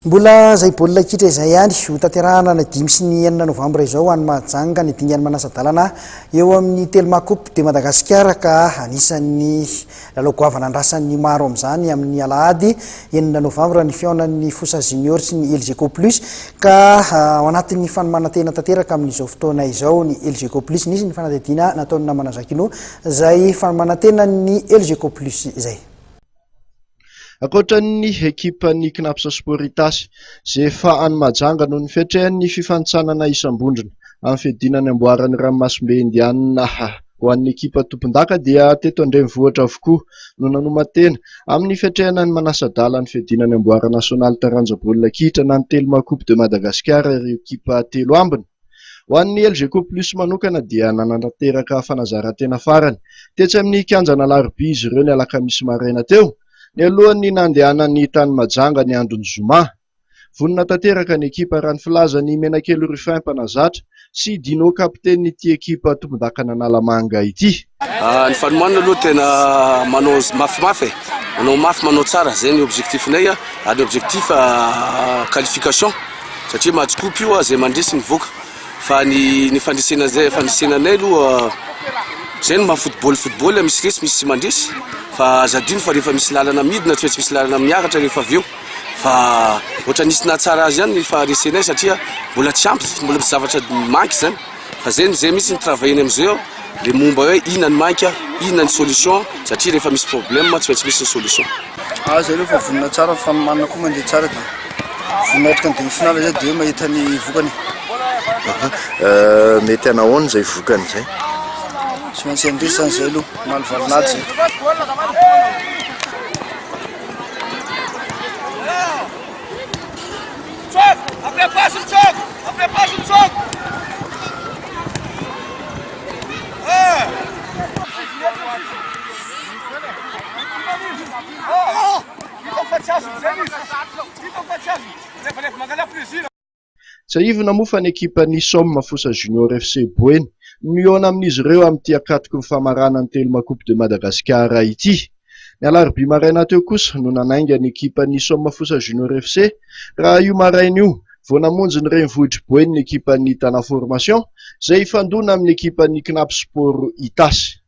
Mbola izay baolina kitra izay ihany, hotanterahana ny dimy sy ny enina novambra izao any Mahajanga ny dingan'ny manasa-dalana eo amin'ny Telma Coupe de Madagascar ka anisan'ny lalao goavana andrasan'ny maro amin'izany amin'ny alahady enina novambra ny fihaonan'ny Fosa Junior sy ny Elgeco Plus ka ao anatin'ny fanomanan-tena tanteraka amin'izao fotoana izao ny Elgeco Plus. Nisy ny fanadihadiana nataon'ny namana Jacquinot izay fanomanan-tenan'ny Elgeco Plus izay. Ankoatra ny ekipan'ny Cnaps Sport Itasy, izay efa any Mahajanga noho ny fiatrehan'ny fifanintsanana isam-bondrona amin'ny fiadiana ny amboaran'ny ranomasimbe Indianina ho an'ny ekipa tompondaka dia teto an-drenivohitra avokoa no nanoman-tena amin'ny fiatrehana ny manasa-dalan'ny fiadiana ny amboara nasionaly taranja baolina kitra na ny Telma Coupe de Madagascar ireo ekipa telo ambiny. Ho an'ny Elgeco Plus manokana dia nanatanteraka fanazaran-tena farany tetsy amin'ny kianjan'Alarobia izy ireo ny alakamisy maraina teo, nialohan'ny nandehanany tany Majanga ny andron'ny zoma. Vonona tanteraka ny ekipa raha ny filazan'i Menakely Ruffin mpanazatra sy Dino kapitenin'ity ekipa tompondakan'Analamanga ity. Ny fanomanana aloha tena manao mafimafy e, manao mafy manao tsara, zay ny objectif-nay ary ny objectif qualification satria match coupe io zay mandresy mivoaka fa ny ny fandresena zay fandresena anay aloha zay no maha football, football misy resy misy tsy mandresy fa aza adino fa rehefa misy lalana midina tsy maintsy misy lalana miakatra rehefa avy eo fa ohatran'ny nisy nahatsara azy ihany ny faharesenay satria mbola tsy ampy mbola misy zavatra manque zany. Fa zay zay mihitsy ny travailler-ny amizay le momba hoe inona ny manque, inona ny solution satria rehefa misy problème tsy maintsy misy ny solution. Ah zay aloha fa vonona tsara, ny fanomanana koa mandeha tsara dia vonona hiatrika ny demi finale zay dia mahita ny vokany. Mety hanahoana izay vokany izay? Tsy maintsy handresy zany zay aloha, malivalin'ady zay. Tsiahivina moa fa ny ekipan'ny Som Fosa Junior FC Boeny no mihaona amin'izy ireo amin'ity ankatoky ny famaranana ny Telma Coupe de Madagascar ity. Ny alarobia maraina teo kosa no nanainga ny ekipan'ny Somafosa Junior FC raha io maraina io vao namonjy ny renivohitr'i Boeny ny ekipan'ny Tana Formation izay hifandona amin'ny ekipan'ny Cnaps Sport Itasy.